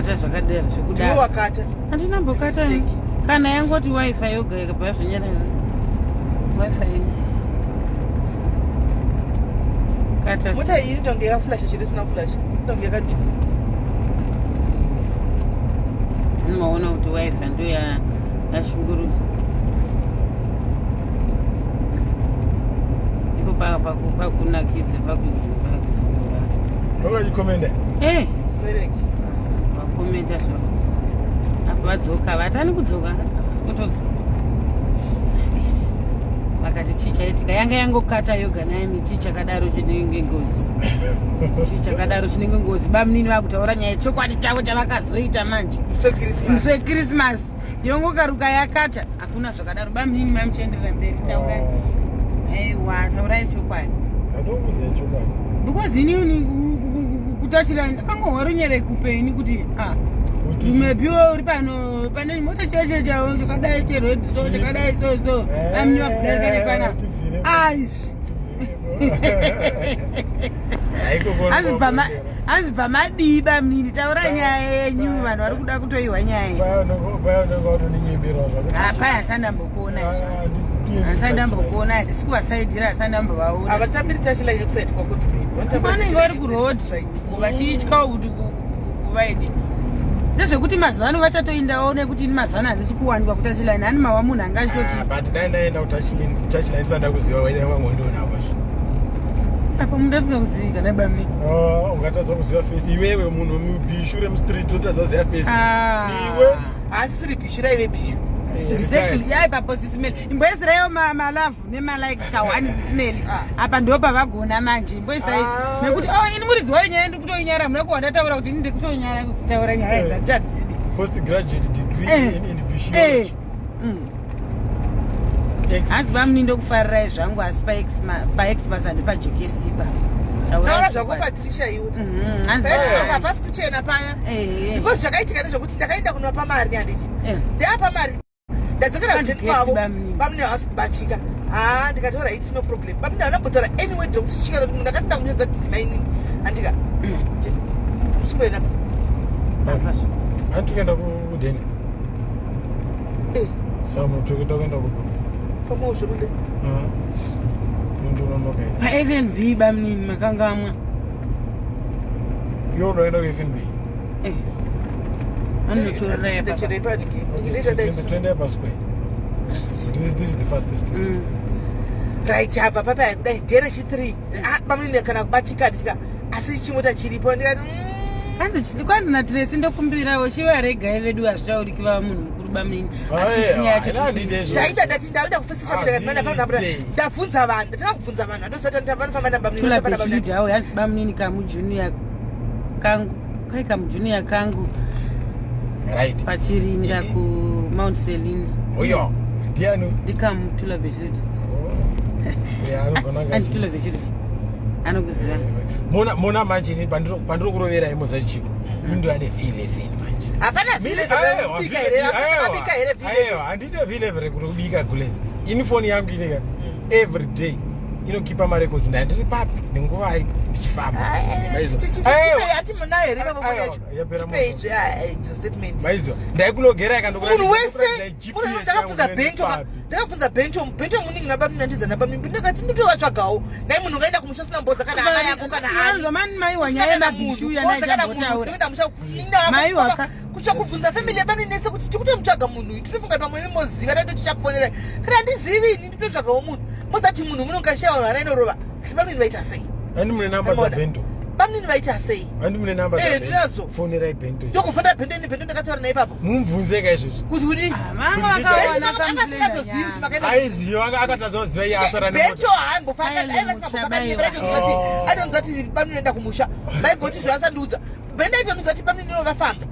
Kata zvakadero zvekudaro. Wakata. Handina mbokata. Kana yangoti wifi yoga ikabva yazonyarara. Wifi. Kata. Mota iyi inotonge yakaflasha chete isina kuflasha. Inotonge yakati. Unoona kuti wifi ndo yashungurudza. Ipo pakunakidza pakudzimba kudzimba. Ndokachikomenda. Eh. Vakomenta zvavo. Apa vadzoka vatani kudzoka kutodzoka. Vakati chii chaitika yanga yangokata yoga naimi chii chakadaro chinenge ngozi. Chii chakadaro chinenge ngozi bamunini vakutaura nyaya chokwadi chavo chavakazoita manje. Musi weChristmas yongokaruka yakata hakuna zvakadaro bamunini mamuchienderera mberi taurai. Aiwa taurai chokwadi. Ndatokuudzai chokwadi. Because inini kutachira ndakangohwa runyerekupe ini kuti ah maybe uri pano pane mota cheche chao chakadai chered so chakadai so so amni vabhudarika nepana aish hanzi bva madii bamnini taura nyaya yenyu vanhu vari kuda kutoihwa nyaya paya asandambokuona izvo asandambokuona handisi kuvasaidira asandambovaona havatambiri tachila yekusaidi kwako vanenge vari kuroad vachityawo kuti kuvaidi ndezvekuti mazuva ano vachatoindawo nekuti ini mazuva ano handisi kuwanikwa kutachiline hani mawa munhu anga achitoti ah, but dai ndaenda kutachiline ndisati ndakuziva waida wangondiona kwazvo apa munhu asingakuzivi kana bami oh, ungatadza kuziva face iwewe munhu mubhishu remustreet unotadza kuziva face ah. iwe asisiri bhishu raive bhishu eh, exactly yai papo sisimeli imboisiraiwo malove nemalikes kahwani sisimeli ah. apa ndo pavagona manje imboisai ah. nekuti oh, ini muridzi wayo nyaya ndiri kutoinyara muna kuwa ndataura kuti ini ndiri kutonyara kutaura nyaya idzi handichadzidi post graduate degree eh. in, in eh. Hanzi bamuni ndokufarirai zvangu asi paxmas handipajekesi ipa taura zvako patricia iwe mhm, hapasi kuchena paya eh, because zvakaitika ndezvekuti ndakaenda kunopa mari handiti ndapa mari ndadzokera kudeni kwavo bamuni havasi kubatika haa ndikataura its no problem bamuni havana kumbotaura anyway dokuti chikana kuti munhu akati ndamuchedza mainini handika musikuenda Anti kuenda kudeni Eh. Samu tokuenda kuenda kupi? Pamwe uzvomude. Ah. Ndinonoka. Pa FNB bamnini makangamwa. Yo unoenda ku FNB. Eh. Anotorera ya baba. Ndechera ipa Twende pa square. This, this is the fastest. Right apa papa kudai ndere chi 3. Ah bamnini kana kubatika nditika asi chimota chiripo ndikati mm. kwanzi natresi ndokumbirawo chivaregai vedu hazvitauriki vava munhu mukuru bamunini ndaida ndati ndaida kufesesha kuita kana pano pano ndabvunza vanhu ndatanga kubvunza vanhu andosati vanofamba nabamunini yazi bamunini kamujunior kangu kai kamujunior kangu right pachirinda ku mount selina uyo ndiani ndikamutula bechirudi anditula bechirudi anokuziva mona mona manje ini pandiri kurovera imo zachiko mm. ndo ane v11 manje hapana v11 kubika here hapana here v11 handite v11 kuti kubika gules ini foni yangu inika mm. every day inokipa marecords ndandiri papi nenguvai ndichifamba maiziva ndaikulogera munhu wese ndakabvunza bento ndakabvunza bento bento muningi nabamini andiza nabamini ndakati nditovatsvagawo dai munhu ungaenda kumusha usina mbodza kana hama yako kana ani kusha kubvunza family yabamini nese kuti tikutomutsvaga munhu tinofunga pamwe moziva taito tichakufonera kana handizivi ini nditotsvagawo munhu mozati munhu munongashawa vanhu vana inorova kuti bamnini vaita sei andi mune namba dzabento bamnini vaita sei andi mune namba eh, ndinadzo fonerai bento yokufonera bento ini bento ndakataura naye ipapo mumubvunze ka izvozvi kuti kudii ah, asingatozivi kuti makaenda aiziva akatadza kuziva iye asara bento haambofa aitonzwa kuti bamnini enda kumusha maigoti zvasandiudza bento aitondiudza kuti bamnini vafamba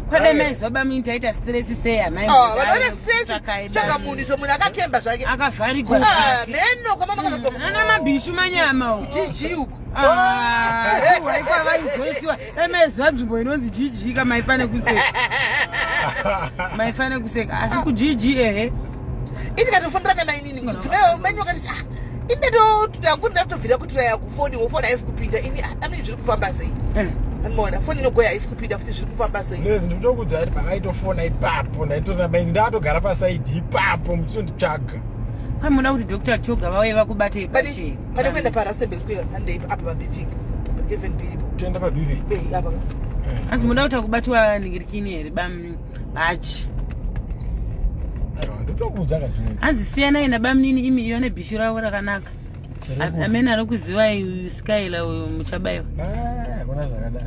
Kwada mai zoba mini taita stress sei amai. Ah, vanoita stress. Tsvaga munhu izvo munhu akakemba zvake. Akavharigwa. Ah, meno kwa mama kavharigwa. Mm, ana mabhishu manyama uko. GG uko. Ah, waikwa vaizoisiwa. Dai maiziva nzvimbo inonzi GG ka maifane kuseka. Maifane kuseka. Asi ku GG ehe. Ini katofundira nemainini. Mudzimai mainini wakati ah ini ndatotangu ndatobvira kutiraya kufoni wofoni haisi kupinda ini ah, amini zviri kufamba sei. Eh. Anomaona foni inogoya haisi kupinda futi zviri kufamba sei? Lezi ndikutokudza kuti pakaitofona ipapo ndaitorina mai ndatogara pasaidi ipapo muchitonditsvaga. Kwai munoda kuti Dr. Choga vauye vakubatei pachena. Pane kuenda paRustenburg Square handei apa paBP. FNB iripo. Toenda paBP. Eh, apa. Hanzi munoda kuti akubatiwa ningirikini here bam bachi. Aiwa ndikutokudza kazvinhu. Hanzi siyanai nabamnini imi iyo nebhishu ravo rakanaka. Amene anokuzivai uyu Skyla uyu muchabaiwa. Ah, hakuna zvakadaro.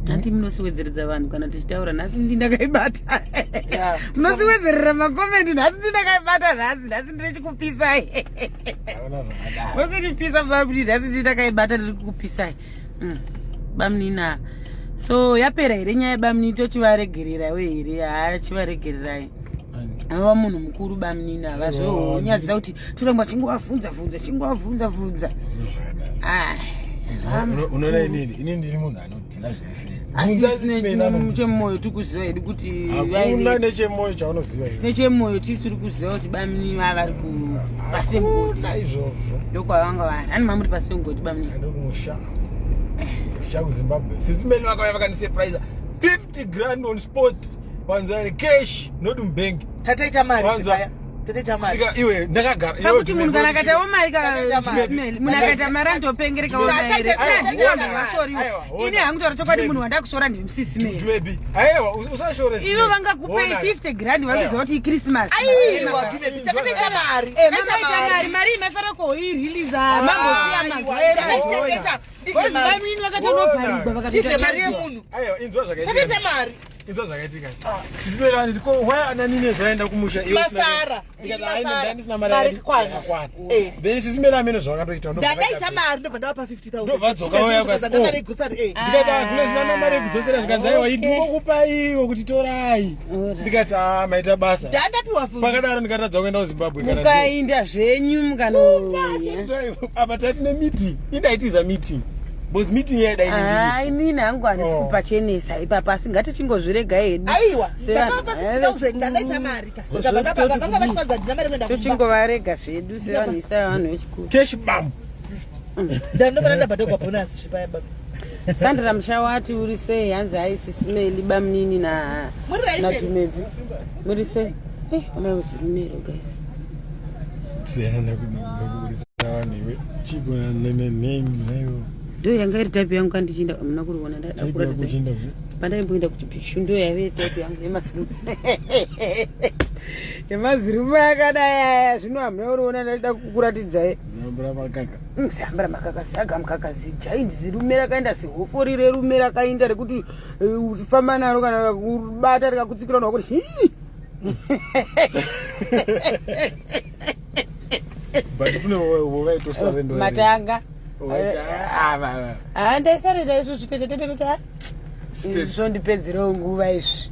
Hanti munosiwedzeredza vanhu kana tichitaura nhasi ndi ndakaibata. Munosiwedzerera makomendi nhasi ndi ndakaibata nhasi nhasi ndiri chikupisai. Hakuna zvakadaro. Munosichipisa bamnini nhasi ndi ndakaibata ndiri kukupisai. Bamnina. So yapera here nyaya yabamnini tochivaregererawo here? Haa chivaregererai. Ava munhu mukuru bamnini havazonyadzisa kuti toramba chingovavhunza vhunza chingovavhunza vhunza. Unoona inini ini ndiri munhu anodhila zviri fair. Chemoyo tiri kuziva hedu kuti hakuna nechemoyo chaunoziva. Nechemoyo tiri kuziva kuti bamnini vava vari pasi pemugoti. Izvozvo. Ndokwavanga vari. Ani mamuri pasi pemugoti bamnini? Ndiri kumusha. Musha kuZimbabwe. Sisi Meli vakauya vakandisurprise 50 grand on spot. Wanzwa here cash not mubank. Tataita mari zvipaya. Tataita mari. Sika iwe ndakagara. Pakuti munhu kana akaitawo mari munhu akaita mari anotopengereka washoriwa. Ini hangu taura chokwadi munhu wandakushora ndimusisi Meli. Aiwa usashore. Ivo vangakupei 50 grand vakuziva kuti iChristmas. Aiwa Dumebi takaita mari. Mamaita mari mari maifanira kuirelease mambosiya mazuva ema. Bamnini vakatonovharirwa vakatoita mari yemunhu. Aiwa inzwa zvakaitika. Takaita mari. Inzwa zvakaitika. Sisi Meli vanoti ko why ananine zvaenda kumusha iwe masara. Ndisina mari yakakwana. Then sisi Meli amene zvavakatoita ndandaita mari ndobva ndavapa 50000. Ndobva dzoka uya kwa. Mari yegrocery eh. Ndikati ah kule sina mari yekudzosera zvikanzi aiwa ndinokupa iwo kuti torai. Ndikati ah maita basa. Ndandapiwa futi. Pakadaro ndikatadza kuenda kuZimbabwe kana. Mukainda zvenyu mukano. Apa tati ne meeting. Indaitiza meeting. Because meeting yaida Ah, inini hangu handisi kupachenesa ipapa asi ngatichingozvirega hedu. Aiwa, ndakapa 5000 ndandaita mari ka. Ndakabva ndapa vanga vachivanza ndina mari kuenda kumba. Tochingovarega zvedu sevanhu isa vanhu vechikuru. Cash bam. Ndandobva ndabhadhagwa bonus zvipaya baba. Sandra Mushawati uri sei hanzi haisi Smeli bamnini na na Dumebi. Muri sei? Eh, ona uzirumero guys. Siyana nekuburitsa vanhu iwe. Chiko nene. Ndo yanga iri type yangu kandichienda muna kuriona ndada kuratidza. Pandaimboenda kuchibhishu ndo yaive type yangu yemasirume. Yemazirume akadai aya zvino hamuna kuriona ndaida kukuratidzai. Zambura makaka. Zambura makaka zaga mukaka zigiant zirume rakaenda zihofori rerume rakaenda rekuti ufamba naro kana kubata rikakutsikira unowa kuti hii. But kune vaitosarenda matanga ah ndaisarenda izvo zvitetetetete zvondipedzerewo nguva izvi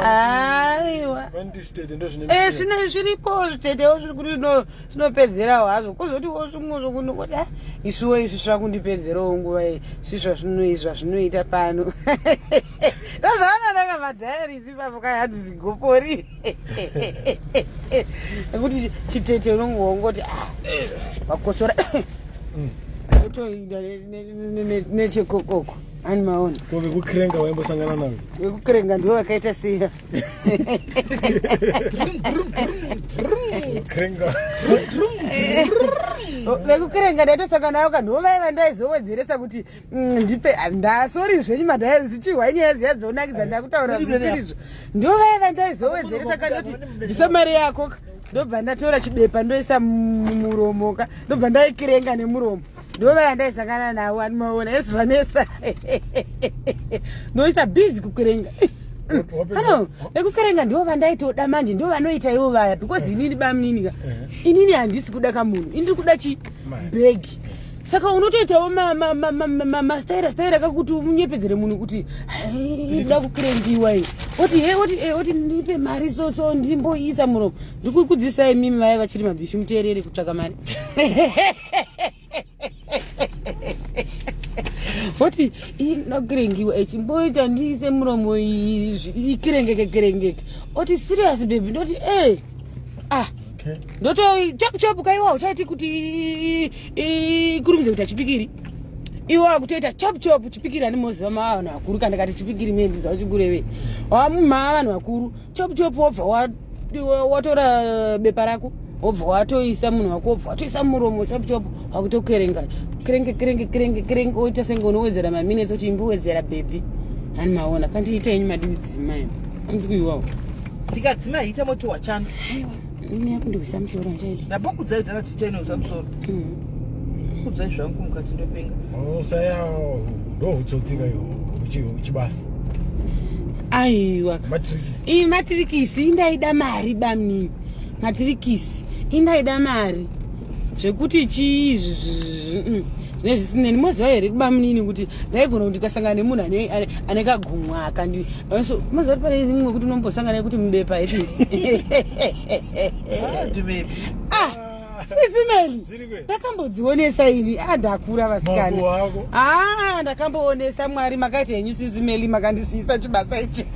aiwa zvino zviripo zvitetewo zviri kuti zvinopedzerawo hazvo kwozotiwo zvimwe zvokunoti ah, isuwo izvi zvakundipedzerawo nguva iyi zvazvinoita pano ndozvavanonaka madhayaris ipapo kai hanzi zigopori nekuti chitete unonge wongoti ah, wakosora otoinda nechekokoko ani maona ko vekukirenga waimbosangana navo vekukirenga ndivo vakaita sei vekukirenga ndaitosangana navo ka ndivo vaiva ndaizowedzeresa kuti ndipe ndasori zvenyu madhaya zichihwa inyaya dziya dzonakidza ndakutaura zvisirizvo ndo vaya vandaizowedzeresa kandoti bvisa mari yako ka ndobva ndatora chibepa ndoisa mumuromo ka ndobva ndaikirenga nemuromo ndo vaya ndaisangana navo animaona esi vanesa ndoita busy kukirenga ano vekukirenga ndivo vandaitoda manje ndivo vanoita ivo vaya because inini bamunini ka inini handisi kuda kamunhu ini ndiri kuda chi bhegi saka unotoitawo mastaira staira kakuti unyepedzere munhu kuti ndoda kukirengiwa iyi oti he oti eh, oti ndipe mari so so ndimboisa muromo ndikukudzisai mimi vaya vachiri mabhishu muteerere kutsvaka mari oti inokirengiwa ichimboita ndiise muromo ikirengeke kirengeke oti serious baby ndoti e ah ndoto chapu chapu kaiwa uchaiti kuti ikurumidze kuita chipikiri Iwe wakutoita chop chop chipikiri ani moziva maa vanhu vakuru kana kati chipikiri mie ndiziva chikurevei. Wamaa vanhu vakuru chop chop wobva watora bepa rako wobva watoisa munhu wako wobva watoisa muromo chop chop wakutokerenga kerenge kerenge kerenge kerenge woita senge unowedzera maminutes oti imbowedzera bhebhi hani maona kandiita yenyu madiudzimai amuzi kuiwawo ndikadzima hita moto wachando aiwa ini yakundihwisa musoro handichaidi ndambokudzai kudhara ticha inohwisa musoro kudzai zvangu mukati ndopenga Usaya ndohutsotsi ka uchibasa. Aiwa. Matrikisi. Iyi matirikisi indaida mari bamnini. Matirikisi indaida mari. Zvekuti chii zvine zvisineni moziva here kubamunini kuti ndaigona kuti ndikasangana nemunhu ane kagumwa aka moziva kuti pane imwe kuti unombosangana nekuti mubepa epindi ah, sisimeli ndakambodzionesa ini ah, ndakura vasikana ah, ndakamboonesa mwari makaita henyu sisimeli makandisiisa chibasa ichi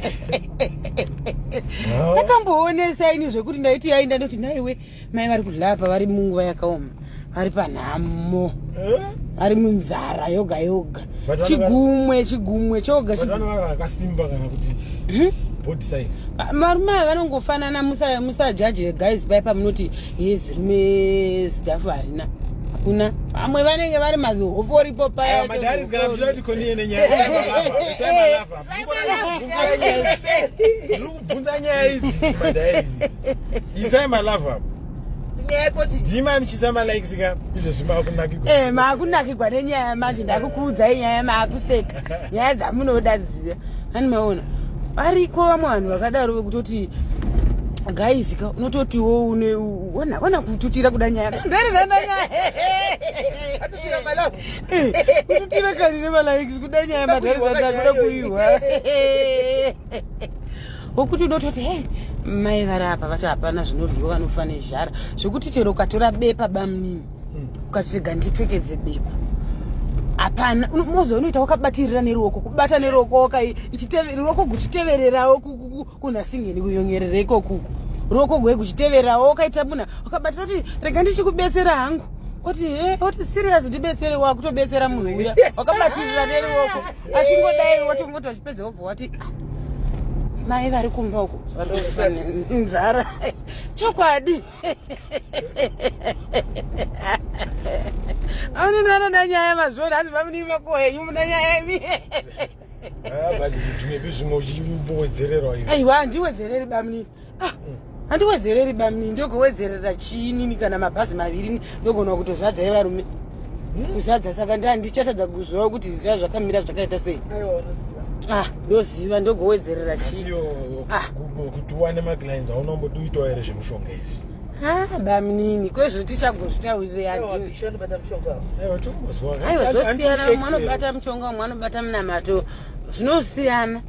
ndakamboonesa ini zvekuti ndaiti yainda ndoti naiwe mai vari kudlapa vari munguva yakaoma vari panhamo eh? vari munzara yoga yoga chigumwe chigumwe choga vakasimba kana kuti hmm? body size varume ava vanongofanana musajaje guys pai pamunoti ye zirume zidhafu harina hakuna vamwe vanenge vari mazihofu oripo paya Ndiri kubvunza nyaya idzi madhairi. Isai malove apo. Nyaya yekoti Dhima muchiisa malikes ka izvezvi makunakigwa. Eh, maakunakigwa nenyaya manje ndakukuudzai nyaya maakuseka nyaya dzamunoda dziya ani maona variko vamwe vanhu vakadaro vekutoti guys ka unototiwo une ona ona kututira kuda nyaya ndarezanda nyaya atutira malove. Eh, kututira kani nemalikes kuda nyaya madharizanda kuda kuihwa wokuti unototi hei mai vari apa vati hapana zvinoryiwa vanofa nezhara zvekuti chero ukatora bepa bamunini ukati rega ndipfekedze bepa hapana mozo unoita wakabatirira neruoko kubata neruoko ruoko guchitevererawo kunasingeni kuyonyerera ikokuku ruoko gwe guchitevererawo wakaita munhu wakabatira kuti rega ndichikubetsera hangu oti eh, oti serious ndibetsere wakutobetsera munhu uya wakabatirira neruoko achingodai watongoti wachipedza wobva wati ah, mai vari kumba uko vari nzara chokwadi amunini vanoda nyaya mazviona hanzi vamunini makuwa henyu muna nyaya imi Ah, but maybe zvimwe uchimbowedzererwa iwe. Aiwa handiwedzereri bamunini ah, handiwedzereri bamunini ndogowedzerera chiinini kana mabhazi maviri ndogona kutozadza evarume kuzadza saka ndichatadza kuziva kuti zviya zvakamira zvakaita sei. Ah, ndoziva ndogowedzerera chii. Ah. Kuti uwane maclients hauna kumbotoitawo here zvemushonga izvi? Ah, bamunini kwezvo tichagozvitaurire handini. Aiwa zvosiyana umwe anobata mushonga umwe anobata munamato zvinosiyana.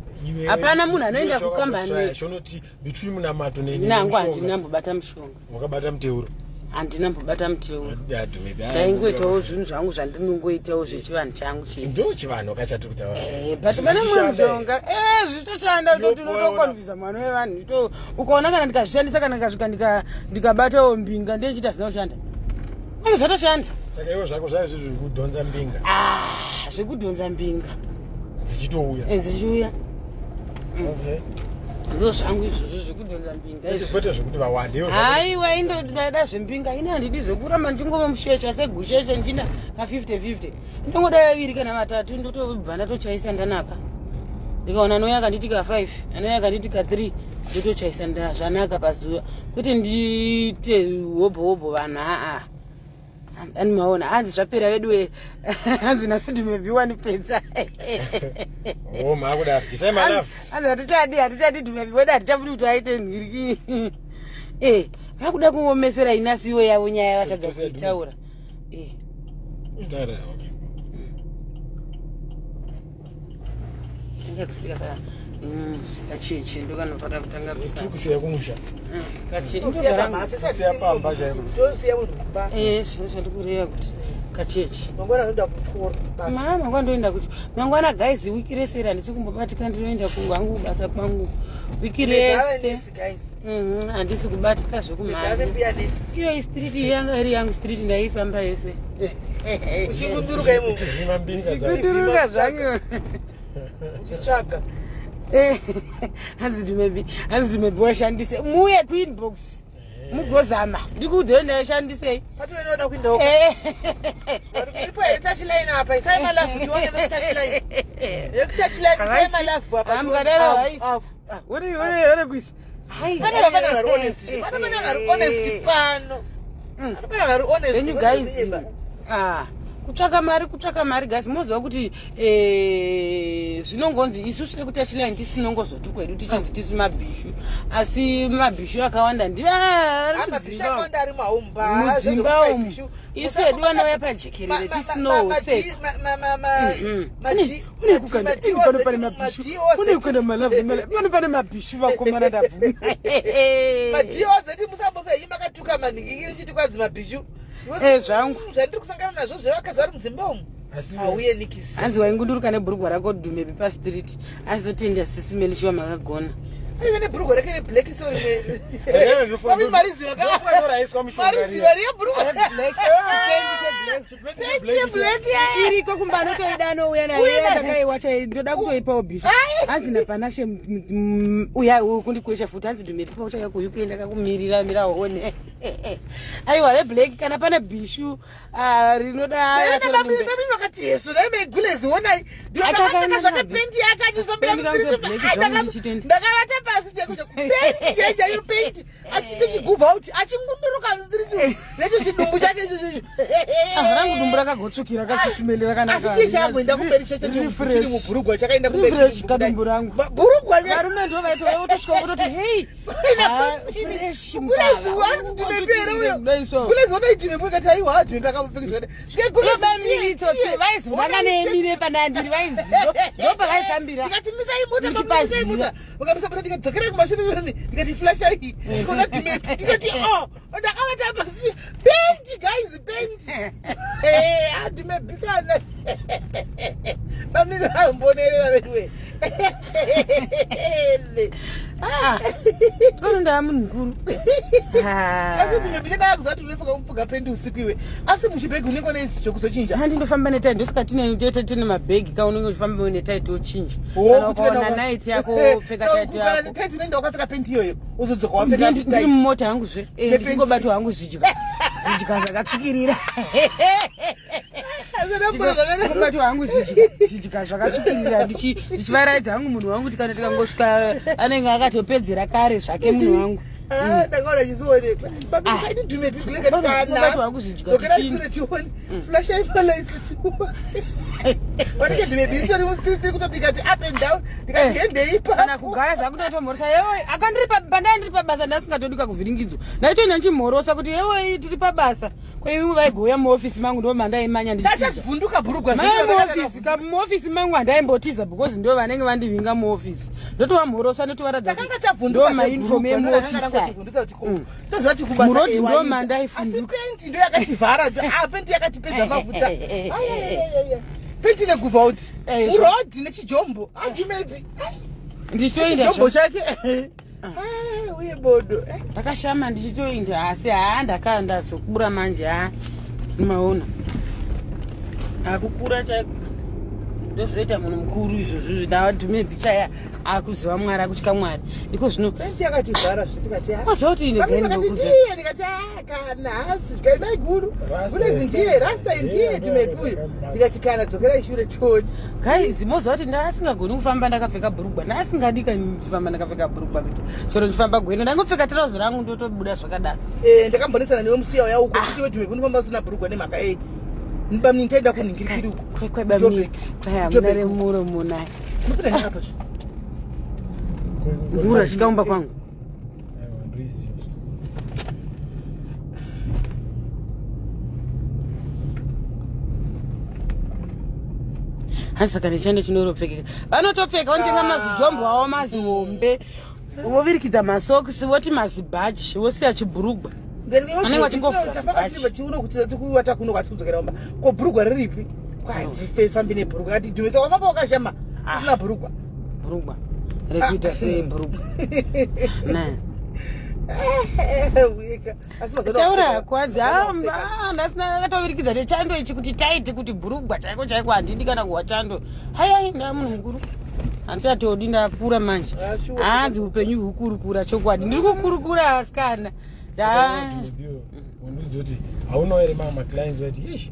Hapana munhu anoenda kukambani. Chonoti between munamato nenangu handina mbobata mushonga. Wakabata muteuro? Handina mbobata muteuro. Ndaingoitawo zvinhu zvangu zvandinongoitawo zvechivanhu changu chete. Ndo chivanhu kachatiri kutaura. Eh, but pane mumwe mushonga eh zvitoshanda kutoti unotokonfisa mwana wevanhu to ukaona kana ndikazvishandisa kana ndikasvika ndikabatawo mbinga ndiye ndichiita zvina kushanda. Enge zvatoshanda. Saka iwe zvako zvaive zviri zvekudhonza mbinga. Ah, zvekudhonza mbinga. Dzichitouya. Eh, dzichiuya. Okay. Ndo zvangu izvozvo zvekudhonza mbinga izvo. Kwete zvekuti vawande. Haiwa indoda zvembinga ini handidi zvekuramba ndingova mushesha segusheshe ndina ka 50 50. Ndongoda vaviri kana vatatu ndotobva ndatochaisa ndanaka. Ndikaona anouya akanditi ka 5, anouya akanditi ka 3 ndotochaisa zvanaka pazuva. Kuti ndiite hobho hobho vanhu aa. Ani maona hanzi zvapera veduwe hanzi nhasi ndimebhi wanipedza. Oh, maakudaro. Isai malove. Hanzi hatichadi hatichadi dhumebhi wedu hatichabudi kuti aite nhiriki. Eh, vakuda kuomesera inasiwo yavo nyaya vatadza kuitaura. Eh. Ndara, okay. Tanga kusika ka kacheche ndokanopata kutanga kusika. Tiri kusiya kumusha. Kacheche. Kusiya pamhatso, Kusiya pamba chaipo. Tosiya munhu kumba. Eh, zvino zvandikureva kuti kacheche. Mangwana anoenda kuchikoro. basa. Ma mangwana ndoenda kuchi mangwana guys wiki rese iri handisi kumbobatika ndinoenda kuhangu basa kwangu wiki Megave rese. nesi, guys. Handisi kubatika Megave zvekumhanya. mbuya nesi. Iyo street yanga iri yangu street ndaifamba yese. Uchingunduruka imomo. Uchivhima mbinga dzako. Kunduruka zvangu. Uchitsvaga. Eh, hanzi ndimebi hanzi ndimebi washandise muuye kuinbox mugozama ndikuudzei ndaishandisei Patove noda kuendawo. Eh. Iripo here touch line apa? Isai malavu tione ve touch line. Ve touch line isai malavu apa. Ah, mukadaro Afu, haisi. afu. Ah. Uri uri uri kuisa. Hai. Pane vapana vari honest. Pane vana vari honest pano. Pane vana vari honest. Then you guys. Ah, kutsvaka mari kutsvaka mari guys moziva kuti eh, zvinongonzi isusu vekutachline tisinongozotukwa hedu tichinzi tisu mabhishu asi mabhishu akawanda Mabhishu akawanda ari muhomba. Mudzimba umu isu hedu vanouya pajekerere tisinooseka Une kukanda pano pane mabhishu une kukanda malavhu pano pane mabhishu vakomana ndabvuma madhiyozeti musambofe makatuka manhingingiri chiti kwanzi mabhishu Eh, zvangu. Zvandiri kusangana nazvo zvevakadzi vari mudzimba umu Asi- auye nikisi Hanzi waingunduruka nebhurugwa rako dhumepi pastreet azotenda sisi melishiwa makagona. Aive nebhurugwa rake reblack so Eh, rimwe ndinofunga- mariziva ndinofunga raiswa mishonga mariziva riya. riya bhurugwa Black. black ya Iriko kumba anotoida anouya nayo Uye nayo. takaiwacha ndoda kutoipawo bhishu. Hanzi napanashe uya kundikwesha futi hanzi dhumepi pauchauya kuUK ndakakumirira mira uone. Aiwa reblack kana pane bhishu ah, rinoda ratora nembe. Babini vakati yesu dai maigulezi onai Akakaona zvakapendi yake achifambira Pendi kangu black zvangu ndichitenda. ndakavata pasi chaiko pendi chaiyo pendi achichiguvha kuti achingunduruka mustreet necho chidumbu chake icho icho Ah, rangu dumbu rakagotsvukira kasisimeli rakanaka. Asi chii chakamboenda kumberi cheche Riri chiri fresh. mubhurugwa chakaenda kumberi Riri fresh chiri mubhurugwa. kadumbu rangu. Bhurugwa Varume ndo vaiti votosvika vototi hei ah, fresh Gulezi mukava. wanzi ndimepi here uyo? Kudai so. Gulezi wona ndimepi ukati aiwa ndimepi akambopfeka zvakadai. Svike gulezi Bamiri ndiye, tsotsi ndiye. vaizivana neni nepanandiri vaiziva ndopavaifambira. Ndikati misai mota, Muchipaziva. misai mota. Vakamisa mota ndikati dzokerai kumashure nani. Ndikati flashai. Ndikaona ndimepi. Ndikati oh, ndakavata pasi. Pendi guys, pendi. Eh, ah ndimepi kana. Bamnini vambonerera veduwe. Ah, pano ndaa munhu mukuru. Asi ndimepi ndakada kuziva kuti unofanira kupfuka pendi usiku iwe. Asi muchibhegi unenge une chokuzochinja. Handi ndofamba netaiti ndosaka tine tete tine mabhegi ka unenge uchifamba netaiti wochinja. Oh, Kana kuti kana ukaona naiti yako wopfeka taiti yako. Taiti unoenda wakapfeka penti iyoyo uzodzoka wapfeka Ndiri taiti. mumota yangu zve. Eh, Nepenzi. ndichingobatwa hangu zvidya. Zvidya zvakatsvukirira. Asi ndambona zvakanaka. Ndichingobatwa hangu zvidya. Zvidya zvakatsvukirira ndichivaraidza hangu munhu wangu tikana tikangosvika anenge akatopedzera kare zvake munhu wangu. Ah, ndakaona chisionekwa. Babi, Ah. kaini dhume pipi Baba, kana. kubatwa hangu zvidya Dzokera tichini. sure tione. Flasha imalights tione. Wanike dhume bisi tori mustreet kutoti ndikati up and down ndikati Eh. hende ipapo. Kana kugaya zvakutotomhorosa yewe akandiri pandai ndiri pabasa ndasingatodi kakuvhiringidzwa ndaitoenda ndichimhorosa kuti yewe tiri pabasa kwaimwe vaigouya muofisi mangu ndo mandaimanya ndichitiza Ndachazvunduka bhurugwa mai muofisi ka muofisi mangu handaimbotiza because ndo vanenge vandivinga muofisi ndotovamhorosa ndotovaratidza Takanga kuti tavhunduka ndo mauniform emuofisi aya. Toziva kuti kubasa Murodhi eh, ndo waida. mandaifunduka. Asi penti ndo yakativhara. Ah, penti yakatipedza mafuta. Ai, ai, ai, ai, ai. Penti neguvha kuti. Eh, Murodhi nechijombo. Aju maybe. Ndichitoenda Chijombo chake. Ah, uye bodo. Eh. Ndakashama ndichitoenda asi haa ndakaa ndazokura manje haa maona akukura chaiko ndozvinoita munhu mukuru izvozvo zvidadhume chaya akuziva Mwari akutya Mwari iko zvino Penti yakativhara zve tikati ah. maziva kuti ine Vamwe gani vakati ndokuza ndiye ndikati ah, kana hasi zvikai maiguru. Rasta Kulezi ndiye rasta ndiye Ndiye, tumepi uyu. ndiye. Ndikati kana dzokerai shure tione. Guys moziva kuti ndaasingagoni kufamba ndakapfeka bhurugwa ndaasingadi kufamba ndakapfeka bhurugwa kuti chero ndichifamba gwendo ndangopfeka tirauzi rangu ndotobuda zvakadaro. Eh, ndakambonetsana newe musi uya uko kuti iwe tumepi unofamba usina bhurugwa nemhaka yei. Bamnini taida kunhingirikiri uko. Kwebamnini Joburg. kwai hamuna Joburg. remuromo naye Unopinda neapa zve. ngura svika kumba kwangu. Aiwa, ndoiziva. Hanzi saka nechando chinoropfekeka vanotopfeka vanotenga mazijombo avo mazihombe vovirikidza masokisi voti mazibhachi vosiya chibhurugwa. Vanenge vachingofura Tafamba tiuno kuti tikuwata kuno kwati kudzokera kumba. Ko bhurugwa riripi? Kwati fambi nebhurugwa. Kati dhumisa wafamba wakashama Ah. usina bhurugwa. Bhurugwa rekuita sei bhurugwa na Taura hako, hanzi ndasina akatovirikidza nechando ichi kuti taiti kuti bhurugwa chaiko chaiko handidi kana kuwa chando. Hayai, ndaa munhu mukuru, handichatodi, ndakura manje. Hanzi upenyu hukurukura chokwadi, ndiri kukurukura asikana. Undiudza kuti haunawo here mamwe maclients vati ish,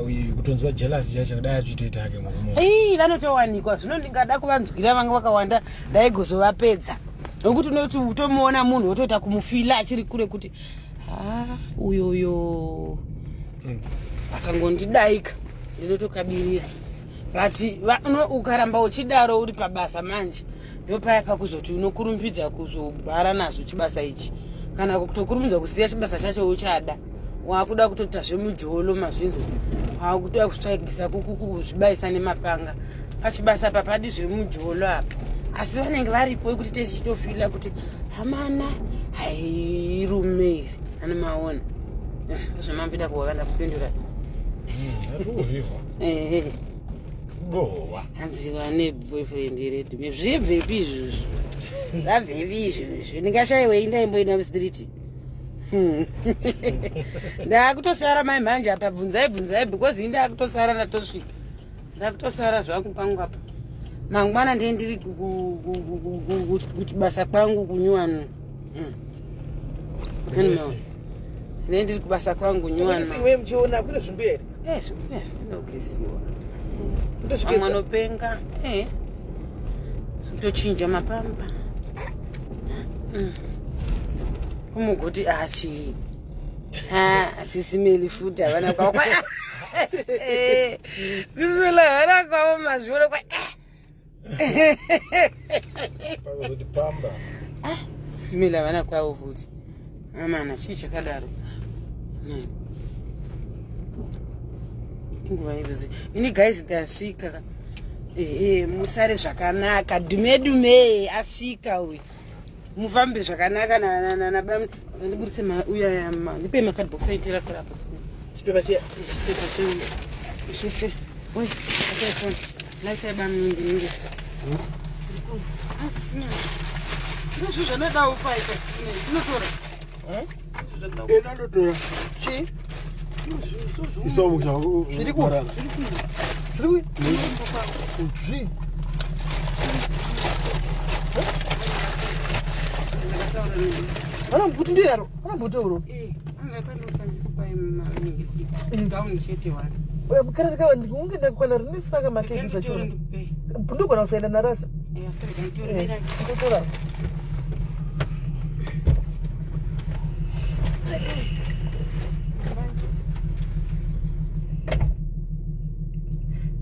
uyu kutonzwa jealous chacho kudai achitoita hake murume? Ii, vanotowanikwa. Zvino ndingada kuvanzwira, vanga vakawanda, ndaigozovapedza, nokuti unoti utomuona munhu wotoita kumufila achiri kure kuti ha, uyoyo akangondidaika ndinotokabirira. But ukaramba uchidaro uri pabasa manje, ndopaya pakuzoti unokurumbidza kuzobara nazvo chibasa ichi, kana kutokurumbidza kusiya chibasa chacho uchada, wakuda kutoita zvemujolo, mazvinzwa, wakuda kutsvagisa kuzvibayisa nemapanga pachibasa papadi zvemujolo apa. Asi vanenge varipo ekuti tichitofila kuti hamana hairume iri ani maona zvamambida kuwakanda kupindura. Ehe. Gowa. Hanzi vane boyfriend here? Zvibvepi izvozvo? Zvabvepi izvozvo? Ndingashayiwei? Ndaimboenda mustreet, ndakutosara mai mhanje apa. Bvunzai, bvunzai, because indakutosara, ndatosvika, ndakutosara zvangu pangu apa. Mangwana ndiye ndiri kubasa kwangu kunyuwanu. Ndiye ndiri kubasa kwangu nyuwanu. Iwe muchiona kune zvimbuya here? Eh, zvimbuya zvinogesiwa. Vamwe vanopenga. Tochinja mapamba. Kumugoti achi sisimeli futi havana kwavo, sisimeli havana kwavo, mazviona kwa Pakuzoti pamba. Sisimeli havana kwavo futi amana, chii chakadaro? Inguva idzodzo ini guys ndasvika. Ehe, musare zvakanaka, dhume dhume asvika uyu, mufambe zvakanaka. Ndiburitse uya, ndipe macardbox aitera sarapo. Chipepa chiya. Chipepa cheuya isuse. Oi, ataifoni laitaibamingi ndizvo zvanoda upaita, ndinotora. Enandotora. Chii? Isomusha. Zviri ku zviri ku zvi vana mbuti ndiyaro, vana mbuti uro. Gauni chete wani. Unge ndakukwana rinisaka makekisa chona, ndogona kusaenda narasa ndotora.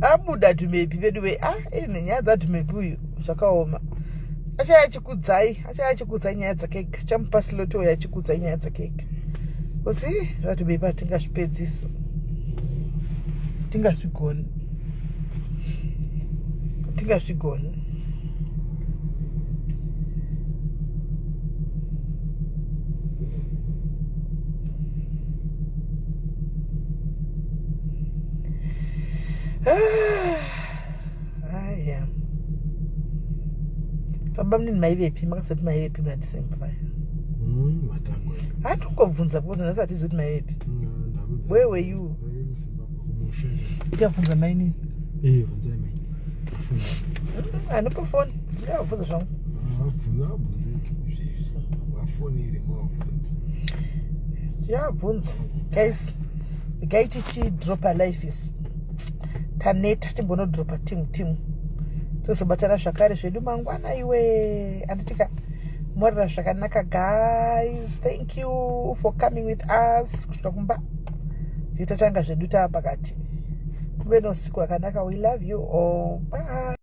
Abuda Dhumepi vedu we. Ah, nenyaya dzaDhumepi uyu zvakaoma. Achaya achikudzai, achaya achikudzai nyaya dzake ega, chamupa slot uyo achikudzai nyaya dzake ega kusi zvaDhumepi hatingazvipedziso, tingazvigoni, tingazvigoni. Aya, saba munini, maivepi? Makasati maivepi muna December paya? Matango. Hatongobvunza because nhasi hatizivi kuti maivepi. Where were you? Ichabvunza mainini. Bvunzai mai. Anopa foni, ndichavabvunza zvangu. Abvunze vafonere, mavabvunze. Tichavabvunza guys. Regai tichidropa life isu, taneta, timbonodropa timu timu, tozobatana zvakare zvedu mangwana. Iwe anditika morera zvakanaka guys. Thank you for coming with us kusvika kumba. Tichitatanga zvedu taa pakati. Muve neusiku hwakanaka. We love you all. Bye.